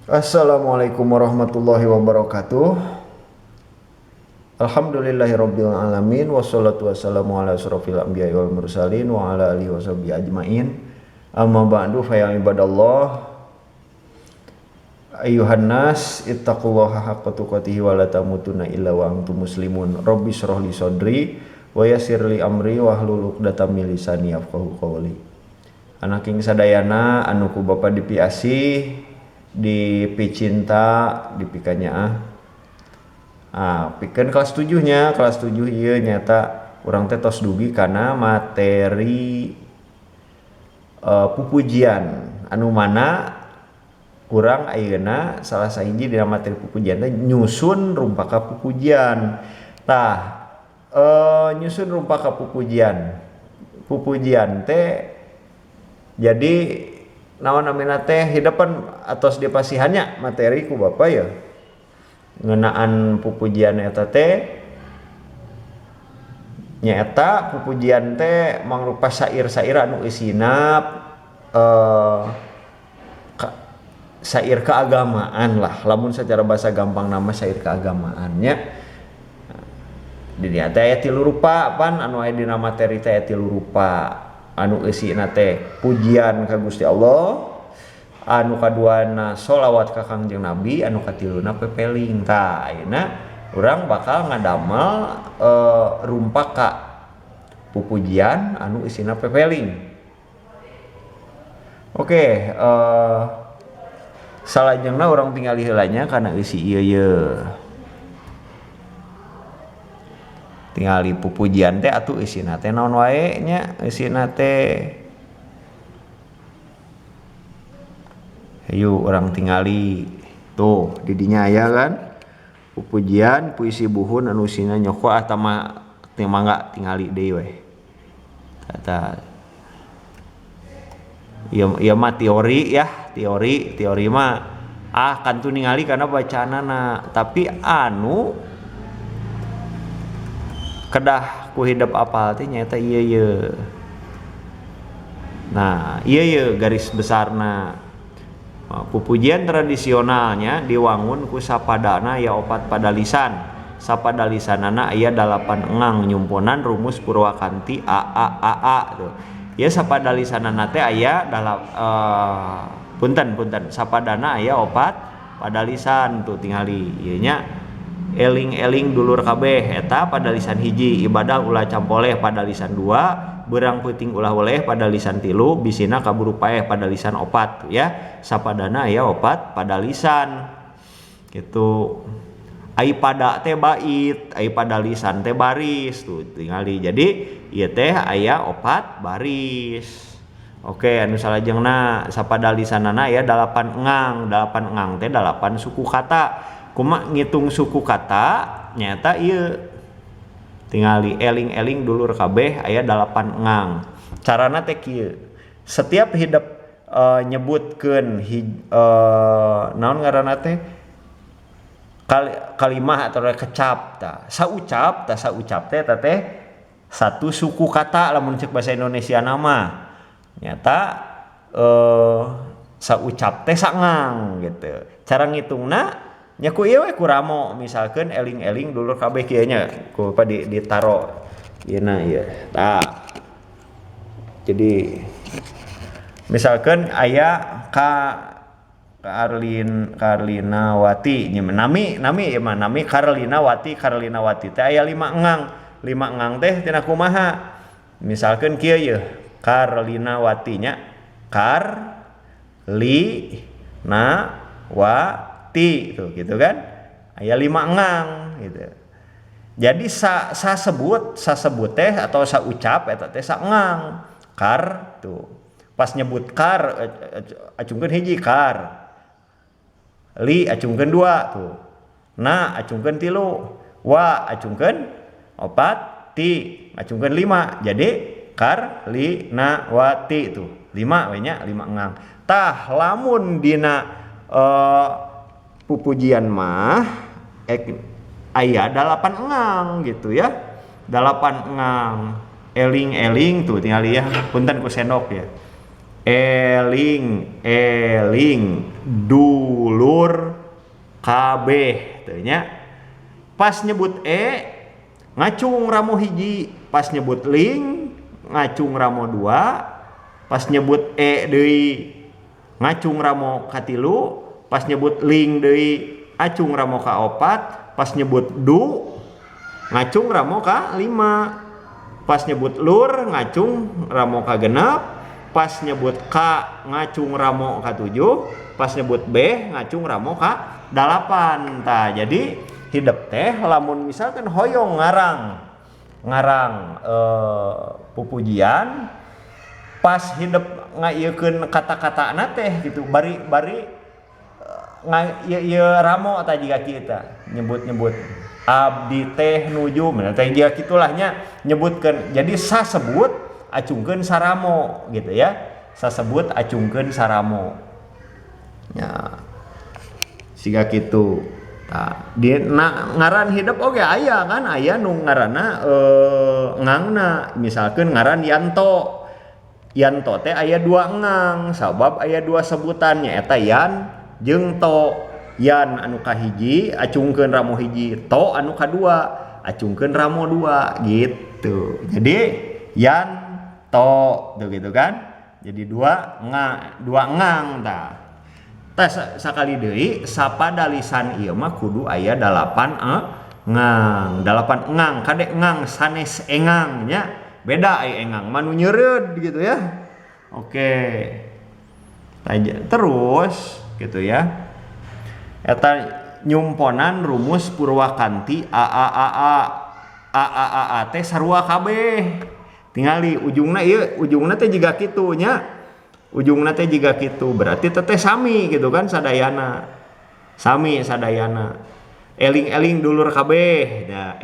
Assalamualaikum warahmatullahi wabarakatuh. Alhamdulillahirabbil alamin wassalatu wassalamu ala asyrafil anbiya'i wal mursalin wa ala alihi washabbihi ajmain. Amma ba'du fa ya ibadallah ayyuhan nas ittaqullaha haqqa tuqatih wa la tamutunna illa wa antum muslimun. Rabbi shrah li sadri wa yassir li amri wahlul 'uqdatam min lisani yafqahu qawli. Anak ing sadayana anu ku Bapa dipiasih, dipicinta, dipikanyaah. Ah, pikeun kelas 7 nya, kelas 7 ieu nyata urang teh tos dugi kana materi pupujian anu mana urang ayeuna salah sahiji dina materi pupujian teh nyusun rumpaka pupujian. Tah, nyusun rumpaka pupujian. Pupujian teh jadi naon namina teh hidepan atos dipasihannya materi ku Bapak ya. Ngeunaan pupujian eta teh nyaeta pupujian teh mangrupa syair-syair anu eusina syair keagamaan lah, lamun secara bahasa gampang nama syair keagamaannya. Di dieu teh aya tilu rupa pan anu aya dina materi teh aya tilu rupa anu eusina teh pujian ka Gusti Allah, anu kaduana sholawat ka Kangjeng Nabi, anu katiluna pepeling. Tah ayeuna urang bakal ngadamel rumpaka pupujian anu eusina pepeling. Oke, salajengna urang tingali heula nya kana eusi ieu ye. Tingali pupujian teh atuh eusina teh naon wae nya, eusina teh. Hayu urang tingali tuh di dinya aya kan pupujian puisi buhun anu eusina nyoko atama teu mangga tingali deui we. Eta ieu mah teori ya, teori, teori mah kantu ningali kana bacaanana, tapi anu kedah ku hidep apal teh nyaeta ieu ye. Nah, ieu ye garis besarna. Pupujian tradisionalnya diwangun ku sapadana aya opat padalisan. Sapadalisanana aya 8 engang nyumponan rumus purwakanti A A A A tuh. Ieu sapadalisanana teh aya punten punten sapadana aya opat padalisan tuh tingali ieu nya. Eling-eling dulur kabeh eta padalisan hiji ibadah ulah campoleh padalisan 2 beurang peuting ulah weleh padalisan 3 bisina kaburu paeh padalisan 4 ya. Sapadana aya opat padalisan gitu. Ai pada teh bait, ai padalisan teh baris tuh tingali. Jadi ieu teh aya opat baris. Oke, anu salajengna sapadalisanana aya 8 engang, 8 engang teh 8 suku kata. Kumaha ngitung suku kata nyata ieu tingali eling-eling dulur kabeh aya 8 engang. Carana teh kieu. Setiap hidep nyebutkeun naon ngaranna teh kalimah atau kecap tah. Saucap tah, saucap teh eta teh satu suku kata lamun cek bahasa Indonesia nama. Nyata saucap teh sangang gitu. Cara ngitungna nya ku ieu we ku ramo, misalkeun eling-eling dulur kabeh kieu nya ku apa ditaro ieu na ieu. Tah. Jadi misalkeun aya ka Karlina Wati nya nami nami ieu mah nami Karlina Wati, Karlina Wati teh aya 5 engang. 5 engang teh tina kumaha? Misalkeun kieu yeuh Karlina Wati nya Kar li na wa ti tuh gitu kan aya 5 engang gitu. Jadi sa sebut, sa sebut teh atau sa ucap eta teh sa engang kar tuh pas nyebut kar acungkeun hiji kar li acungkeun 2 tuh na acungkeun 3 wa acungkeun 4 ti acungkeun 5. Jadi kar li na wa ti tuh 5 we nya 5 engang. Tah lamun dina pupujian mah aya 8 engang gitu ya. 8 engang. Eling-eling tuh tingali ya, punten ku sendok ya. Eling eling dulur kabeh teu nya. Pas nyebut e ngacung ramo hiji, pas nyebut ling ngacung ramo dua, pas nyebut e deui ngacung ramo katilu, pas nyebut ling deui acung ramo ka opat, pas nyebut du ngacung ramo ka lima, pas nyebut lur ngacung ramo ka genep, pas nyebut ka ngacung ramo ka tujuh, pas nyebut b ngacung ramo ka dalapan. Tah jadi hidep teh lamun misalkan hoyong ngarang ngarang pupujian, pas hidep ngaieukeun kata-katana teh gitu, bari bari ieu ramo tah jiga kita nyebut-nyebut abdi teh nuju teh jiga kitulah nya nyebutkeun. Jadi sasebut acungkeun saramo gitu ya, sasebut acungkeun saramo nya siga kitu. Tah di ngaran hidep oge aya kan, aya nu ngaranna ngangna, misalkeun ngaran Yanto. Yanto teh aya dua ngang sabab aya dua sebutannya eta Yan jeung To. Yan anu kahiji acungkeun ramo hiji, To anu kadua acungkeun ramo dua gitu. Jadi Yan To tuh gitu kan. Jadi dua nga, dua ngang tah. Tah sakali deui sapadalisan ieu mah kudu aya 8 ngang, 8 ngang kade ngang sanes engang nya. Beda ai engang mah nu nyeureud gitu ya. Oke. Terus gitu ya. Eta nyumponan rumus Purwakanti A A A A A A A A teh sarua kabeh. Tingali ujungna ieu, ujungna teh jiga kitu nya. Ujungna teh jiga kitu, berarti teteh sami gitu kan sadayana. Sami sadayana. Eling-eling dulur kabeh. Nah,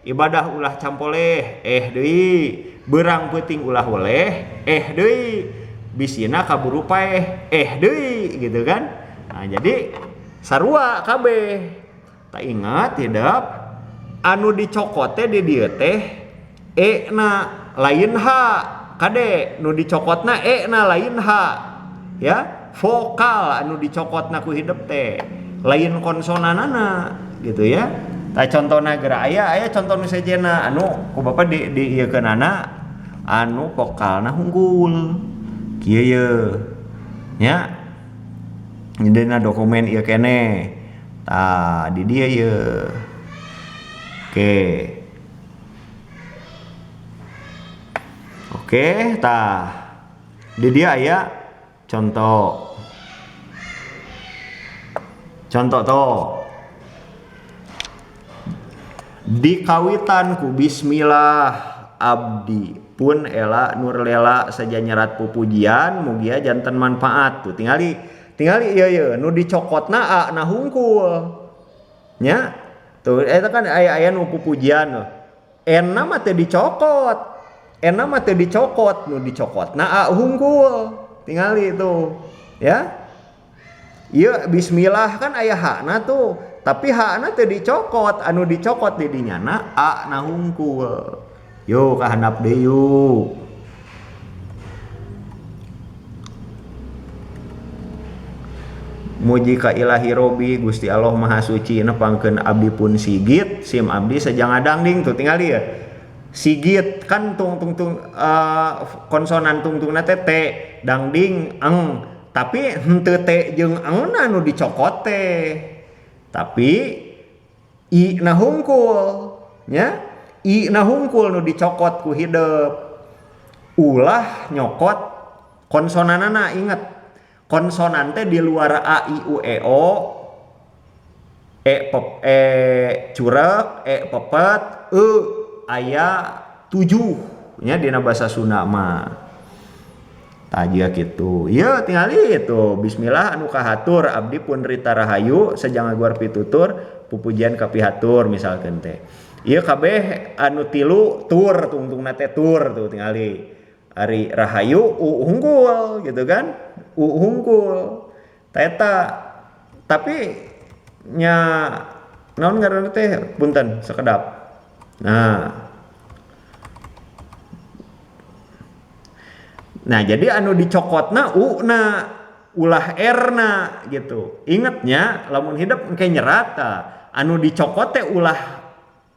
ibadah ulah campoleh, deui. Beurang peuting ulah weleh, deui. Bisina kaburu paeh, deui gitu kan. Nah, jadi sarua kabeh. Tak ingat tidak anu dicokot teh di dieu teh e na lain h, kade nu dicokotna e na lain h ya, vokal anu dicokotna ku hidep teh lain konsonanana gitu ya. Tah contona geura aya aya contoh nu sejenna anu ku bapak di ieukeunana anu vokalna unggul kieu ye nya. Dina dokumen ieu keneh. Tah di dieu ye. Oke. Oke, tah. Di dieu aya contoh. Contoh tuh. Dikawitan ku bismillah abdi pun ela nur lela saja nyerat pupujian mugia janten manfaat tuh. Tingali tingali ieu ieu nu dicokotna a na hungkul nya tuh eta kan aya aya nu pupujian enna mah teu dicokot, enna mah teu dicokot, nu dicokotna a hungkul. Tingali tuh ya, ieu bismillah kan aya hakna tuh, tapi hakna teu dicokot, anu dicokot di dinyana a na hungkul. Yo ka handap deui yuk. Muji ka ilahi Robi Gusti Allah Maha Suci nepangkeun abdi pun sigit sim abdi sejang adangding tuh tingali ya. Sigit kan tung tung tung konsonan tungtungna teh t dangding eng, tapi henteu t jeung engna nu dicokot teh. Tapi i na hungkul nya, i na hungkul nu dicokot ku hidep. Ulah nyokot konsonanana, inget konsonan teh di luar a i u e o, e pep, e curek, e pepet, e aya 7 nya dina bahasa Sunda mah. Tah jiga kitu. Ieu tingali itu bismillah anu kahatur abdi pun Rita Rahayu sejang aguar pitutur pupujian kapihatur misalkeun teh. Ieu kabeh anu tilu tur tungtungna teh tur tuh tingali. Ari Rahayu u hungkul gitu kan, u hungkul teta, tapi nya naon ngaranna teh punten sekedap. Nah, Nah, jadi anu dicokotna u na ulah r na gitu. Ingetnya lamun hidup engke nyerat tah. Anu dicokot teh ulah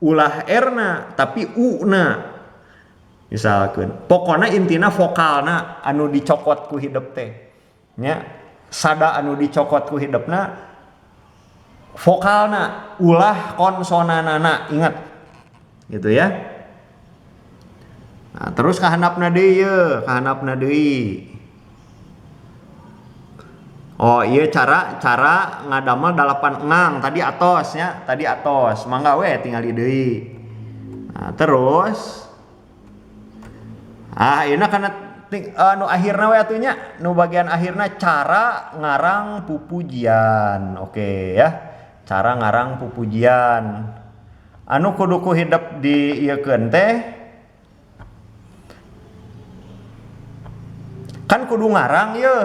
ulah r na tapi u na. Misalkan pokoknya intina vokalna anu dicokot ku hidup teh. Nya sada anu dicokot ku hidupna vokalna ulah konsonanana, ingat gitu ya. Nah, terus kahandapna deui ye, kahandapna deui. Oh iya, cara cara ngadamel dalapan engang tadi atos nya, tadi atos. Mangga we tingali deui. Nah, terus ah ieu kana anu akhirna we atuh nya, nu bagian akhirna cara ngarang pupujian. Oke ya. Cara ngarang pupujian. Anu kudu ku hidep di ieukeun teh kan kudu ngarang ye,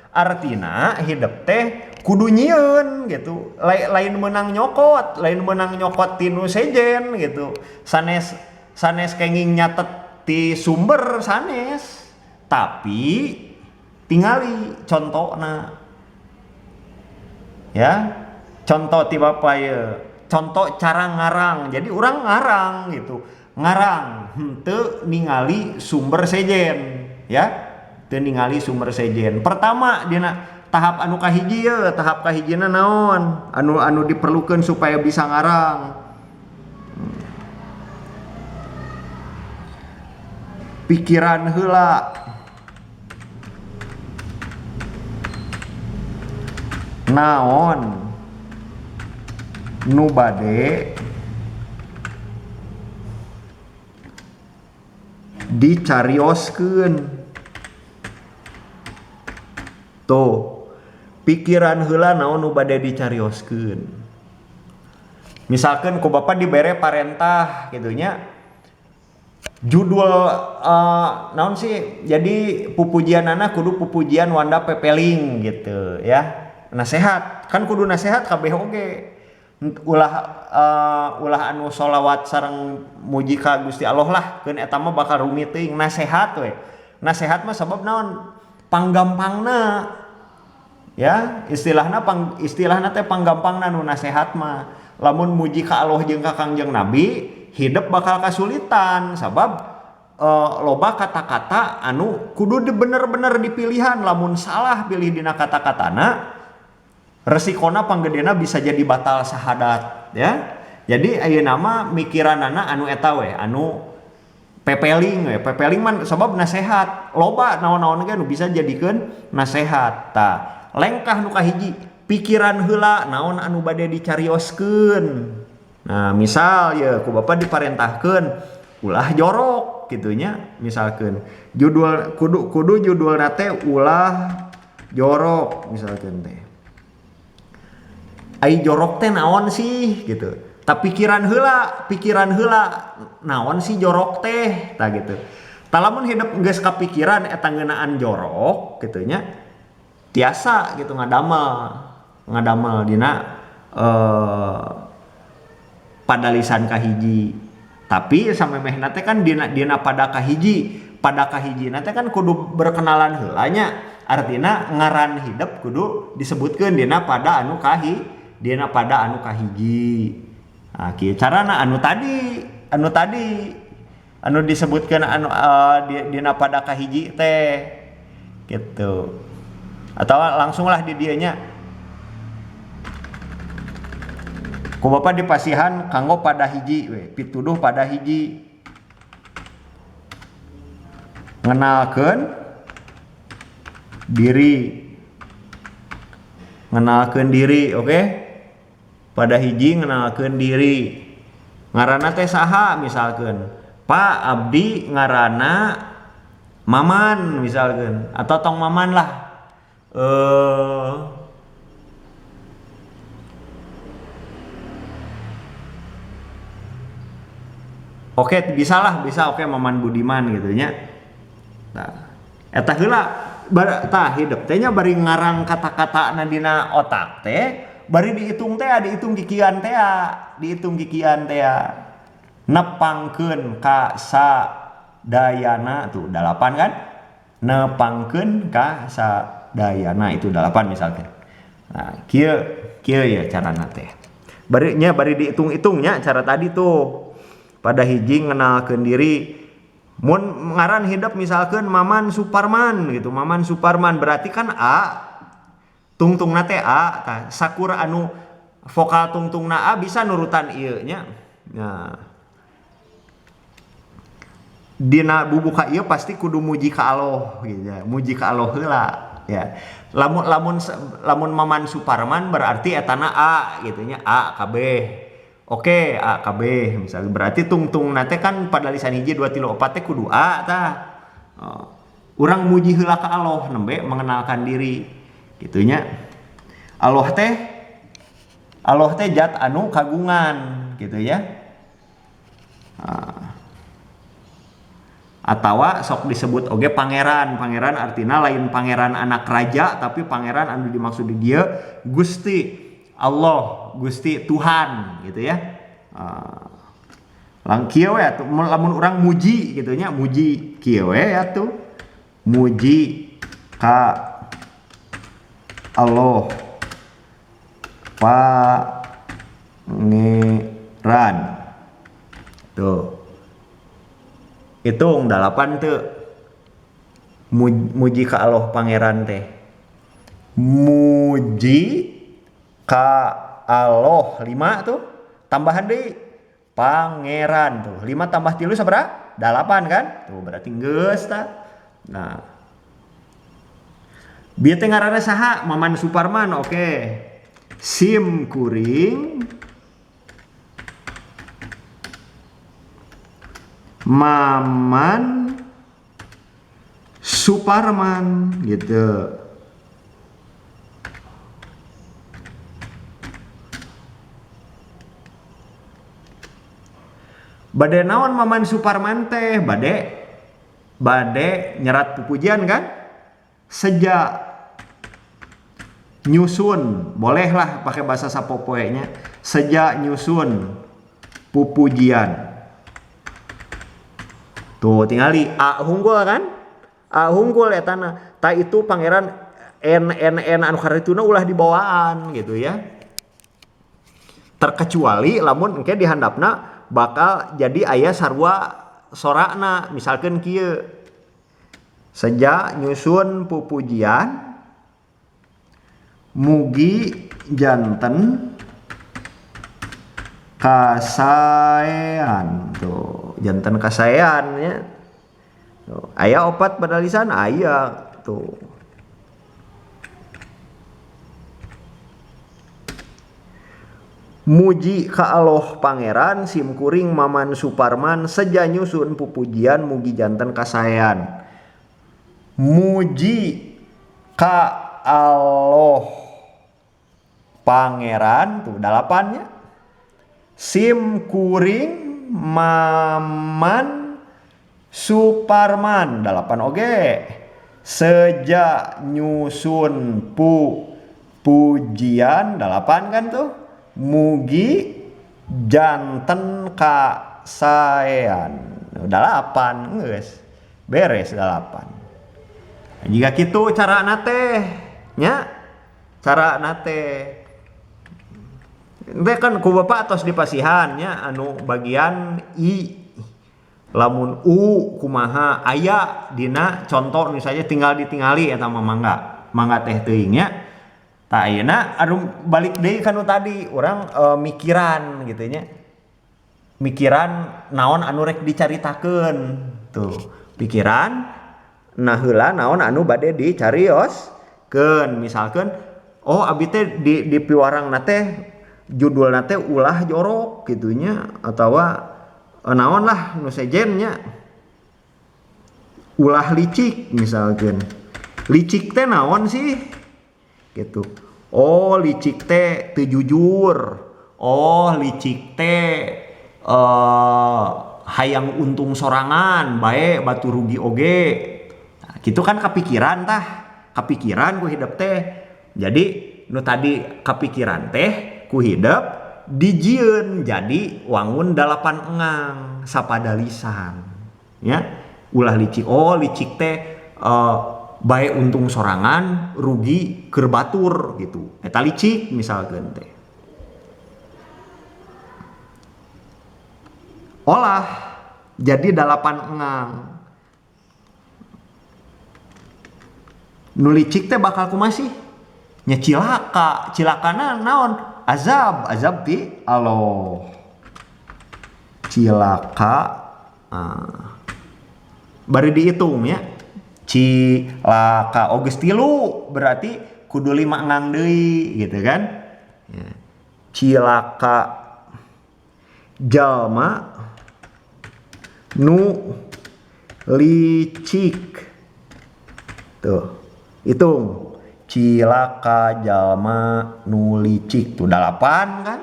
artina hidep teh kudu nyieun gitu, lain menang nyokot, lain menang nyokot tinu sejen gitu, sanes sanes kenging nyatet ti sumber sanes, tapi tingali contona ya, contoh ti bapak ye, contoh cara ngarang, jadi orang ngarang gitu, ngarang henteu ningali sumber sejen ya. Ningali sumber sejen. Pertama dina tahap anu kahiji ye, tahap kahijina naon? Anu anu diperlukan supaya bisa ngarang. Pikiran heula. Naon nu bade dicarioskeun. Tuh, pikiran heula naon nu bade dicarioskeun. Misalkan ku bapak dibere parentah gitu nya. Judul naon sih? Jadi pupujianana kudu pupujian Wanda Pepeling gitu ya. Nasehat, kan kudu nasehat kabeh oge. Ulah ulah anu sholawat sareng muji ka Gusti Allah lah, keun eta mah bakal rumit teuing, nasehat we. Nasehat mah sabab naon? Panggampangna ya, istilahna pang istilahna teh panggampangna nu nasehat mah. Lamun muji ka Allah jeung ka Kangjeng Nabi, hidup bakal kasulitan sabab loba kata-kata anu kudu bener-bener dipilihan, lamun salah pilih dina kata-katana resikona panggedena bisa jadi batal sahadat ya. Jadi ayeuna mah mikiranana anu eta we, anu pepeling we, pepeling man sabab nasehat loba naon-naon ge nu bisa jadikeun nasehat. Tah, lengkah nu kahiji pikiran heula naon anu bade dicarioskeun. Nah, misal ye ku bapak diparentahkeun ulah jorok kitu nya, misalkeun judul kudu kudu judulna teh ulah jorok misalkeun teh. Ai jorok teh naon sih gitu. Ta pikiran heula naon sih jorok teh tah gitu. Tah lamun hidup geus kapikiran eta ngeunaan jorok kitu nya, tiasa gitu ngadamel, ngadamel dina padalisan kahiji. Tapi samemehna teh kan dina dina pada kahiji, pada kahijina teh kan kudu berkenalan heula nya. Artina ngaran hidup kudu disebutkeun dina pada anu kahi, dina pada anu kahiji. Nah, kieu carana anu tadi, anu tadi anu disebutkeun anu dina pada kahiji teh gitu. Atau langsunglah di dieu nya. Ku bapak dipasihan kanggo pada hiji we, pituduh pada hiji. Ngenalkeun diri. Ngenalkeun diri, oke? Okay? Pada hiji ngenalkeun diri. Ngaranna teh saha misalkeun? Pak abdi ngaranna Maman misalkeun, atau tong Maman lah. Oke, bisa lah, bisa oke Maman Budiman gitu nya. Tah, eta heula tah hidup teh nya bari ngarang kata-kata na dina otak teh, bari dihitung teh, dihitung kikian teh, dihitung kikian teh. Nepangkeun ka sadayana tuh dalapan kan? Nepangkeun ka sadayana itu 8 misalkan. Nah, kieu kieu ya carana teh. Bari nya bari dihitung-hitungnya cara tadi tuh. Pada hiji ngenalkeun diri mun ngaran hidup misalkan Maman Suparman gitu. Maman Suparman berarti kan A tungtungna teh A tah sakur anu vokal tungtungna A bisa nurutan ieu nya. Nah, dina bubuka ieu pasti kudu muji ka Allah gitu ya. Muji ka Allah heula ya. Lamun lamun lamun Maman Suparman berarti etana A gitu nya, A KB. Oke, A KB misalnya berarti tungtungna teh kan pada lisan hiji 2 3 4 teh kudu A tah. Oh. Urang muji heula ka Allah nembe mengenalkan diri gitu nya. Allah teh zat anu kagungan gitu ya. Atawa sok disebut oge pangeran. Pangeran artina lain pangeran anak raja tapi pangeran anu dimaksud di dieu Gusti Allah, Gusti Tuhan gitu ya. Lang kieu we atuh lamun urang muji gitu nya, muji kieu we atuh. Muji ka Allah Pangeran. Tuh. Hitung 8 tuh. Muji ka Allah Pangeran teh. Muji ka Allah 5 tuh. Tambahan deui Pangeran tuh. 5 tambah 3 sabaraha? 8 kan? Tuh berarti geus tah. Nah. Bieu teh ngaranna saha? Maman Suparman, oke. Sim kuring Maman Suparman gitu. Bade naon Maman Suparman teh? Bade nyerat pupujian kan? Sejak nyusun, bolehlah pakai bahasa sapopoe-nya. Sejak nyusun pupujian. Tuh tingali A hunggul kan? A hunggul etana. Ta itu pangeran N N N anu karituna ulah dibawaan gitu ya. Terkecuali lamun engke dihandapna bakal jadi aya sarua sorakna, misalkan kieu. Sejak nyusun pupujian mugi janten kasaean tuh, janten kasaean nya. Tuh, aya 4 padalisan aya tuh. Muji ka Allah Pangeran sim kuring Maman Suparman seja nyusun pupujian mugi janten kasaean. Muji ka Allah Pangeran tuh 8-nya. Sim kuring Maman Suparman 8 oge. Seja nyusun pujian 8 kan tuh. Mugi janten kasaean 8 geus beres 8. Jika kitu carana teh nya, carana teh teh kan ku bapak atos dipasihan nya anu bagian I lamun U kumaha aya dina contoh misalnya tinggal ditingali eta mah mangga teh teuing nya. Tah ayeuna anu balik deui kanu tadi urang mikiran gitu nya. Mikiran naon anu rek dicaritakeun tuh. Pikiran nah heula naon anu bade dicarioskeun. Misalkeun oh abi teh di piwarangna teh judulna teh ulah jorok gitu nya atawa naon lah nu sejen nya. Ulah licik misalkeun. Licik teh naon sih? Gitu. Oh licik teh teu jujur. Oh licik teh hayang untung sorangan bae batu rugi oge. Nah, gitu kan kepikiran tah. Kepikiran ku hidep teh. Jadi nu tadi kepikiran teh ku hidep dijieun jadi wangun 8 engang sapadalisan. Ya, ulah licik. Oh licik teh bae untung sorangan rugi keur batur gitu. Eta licik misalkeun teh. Olah jadi 8 engang. Nu licik teh bakal kumaha sih? Nya cilaka, cilakana naon? Azab, azab ti Allah. Cilaka bari dihitung ya. Cilaka geus 3 berarti kudu 5 engang deui gitu kan. Ya. Cilaka jalma nu licik. Tuh, hitung. Cilaka jalma nu licik tuh 8 kan.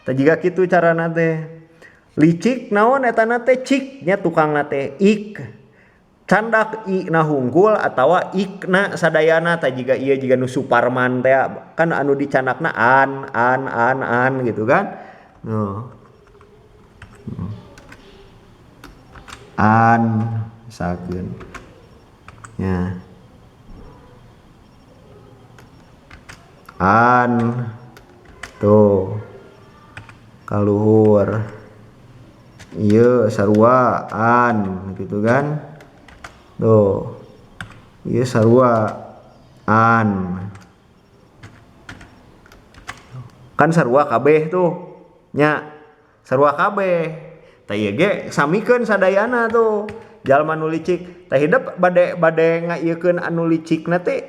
Tah jiga kitu carana teh. Licik naon eta na teh cik nya tukangna teh ik. Candak i na hungkul atawa ikna sadayana tah jiga ieu jiga nu Suparman teh kan anu dicandakna an an an an gitu kan. Nuh. An misalkeun. Ya. An tuh kaluhur ieu sarua an gitu kan. Tuh ieu sarua an kan sarua kabeh tuh nya, sarua kabeh. Tah ieu ge samikeun sadayana tuh jalma nu licik. Tah hidep bade ngaieukeun anu licikna teh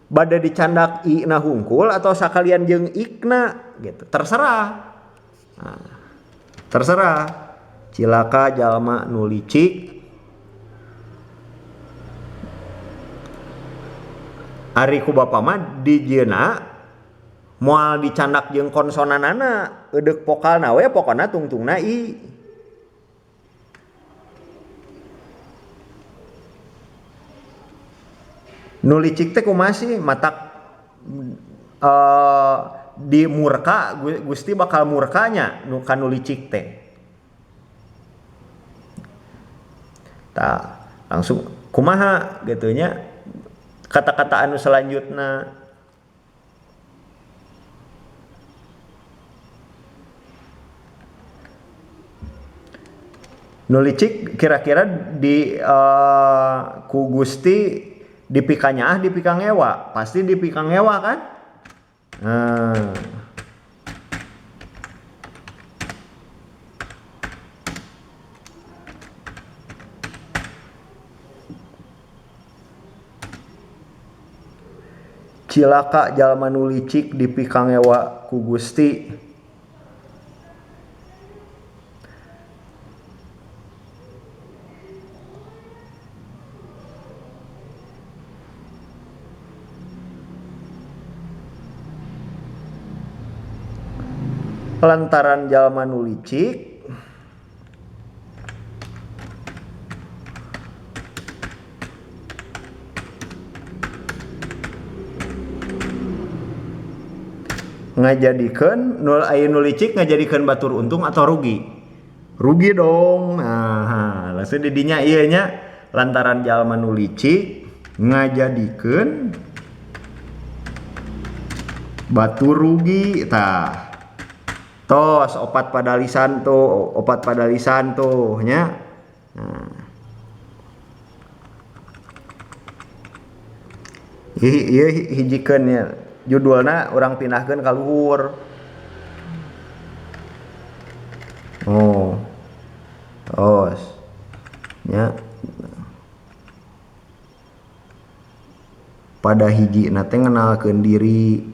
bade dicandak i na hungkul atau sakalian jeung ikna gitu, terserah. Nah, terserah. Cilaka jalma nu licik ari ku bapa mah dijieuna moal dicandak jeung konsonanana, eudek vokalna we pokona tungtungna i. Nu licik teh kumaha sih matak di murka Gusti bakal murkanya nu kanu licik teh. Tah langsung kumaha gitu nya kata-kata anu selanjutna. Nu licik kira-kira di ku Gusti dipikanya ah dipika ngewa, pasti dipika ngewa kan? Nah. Cilaka jalma nu licik dipika ngewa ku Gusti. Lantaran jalma nu licik ngajadikeun nul aya nu licik ngajadikeun batur untung atau rugi? Rugi dong. Nah, langsung di dinya ieu nya lantaran jalma nu licik ngajadikeun batur rugi tah. Tos opat padalisan tuh, opat padalisan tuh nya. Nah. Ieu hijikeun nya. Judulna urang pindahkeun ka luhur. Oh. Tos. Nya. Pada hijina teh ngenalkeun diri.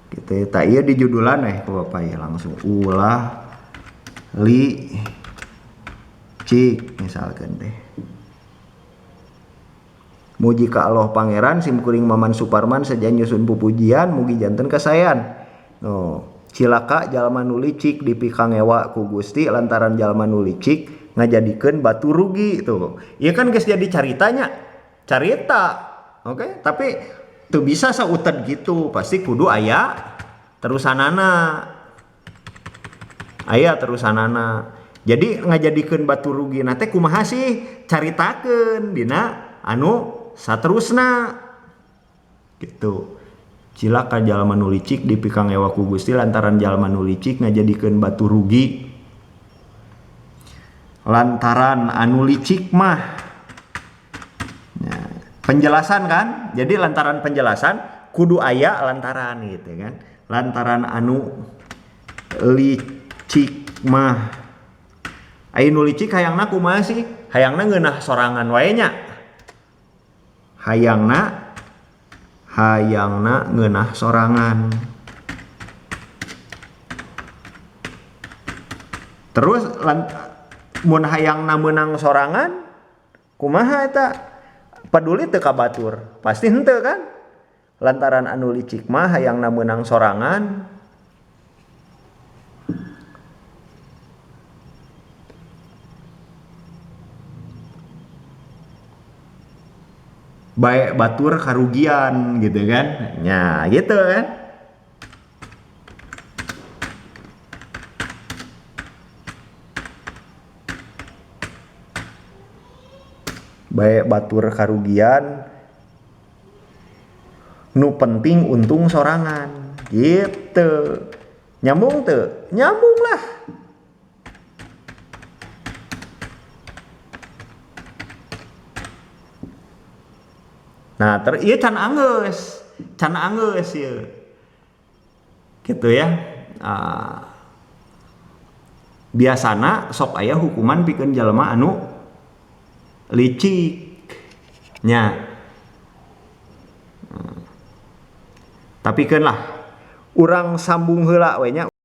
Gitu ya. Tak iya di judulan ku bapak ya langsung ulah licik misalkan deh. Muji ka Allah Pangeran sim kuring Maman Suparman sejan nyusun pupujian mugi janten kasayan. No, cilaka jalma nu licik dipikangewa ku Gusti lantaran jalma nu licik ngajadikeun batu rugi tuh. Ieu kan geus jadi caritanya. Carita. Oke, tapi tuh bisa sautet gitu, pasti kudu aya terusanana. Aya terusanana. Jadi ngajadikeun batu rugi na teh kumaha sih? Caritakeun dina anu saterusna gitu. Cilaka jalma nu licik dipikangewa ku Gusti lantaran jalma nu licik ngajadikeun batu rugi. Lantaran anu licik mah. Nah, penjelasan kan? Jadi lantaran penjelasan kudu aya lantaran gitu kan. Lantaran anu licik mah. Aya nu licik hayangna kumaha sih? Hayangna ngeunah sorangan wae nya. Hayangna ngeunah sorangan. Terus mun hayangna meunang sorangan kumaha eta? Peduli teu ka batur? Pasti henteu kan? Lantaran anu licik mah hayangna meunang sorangan. Baik batur karugian gitu kan. Ya gitu kan. Baik batur karugian nu penting untung sorangan gitu. Nyambung teu? Nyambung lah. Nah, ieu can anggeus ieu. Gitu ya. Biasana sok aya hukuman pikeun jalma anu licik nya. Tapi keun lah, urang sambung heula we nya.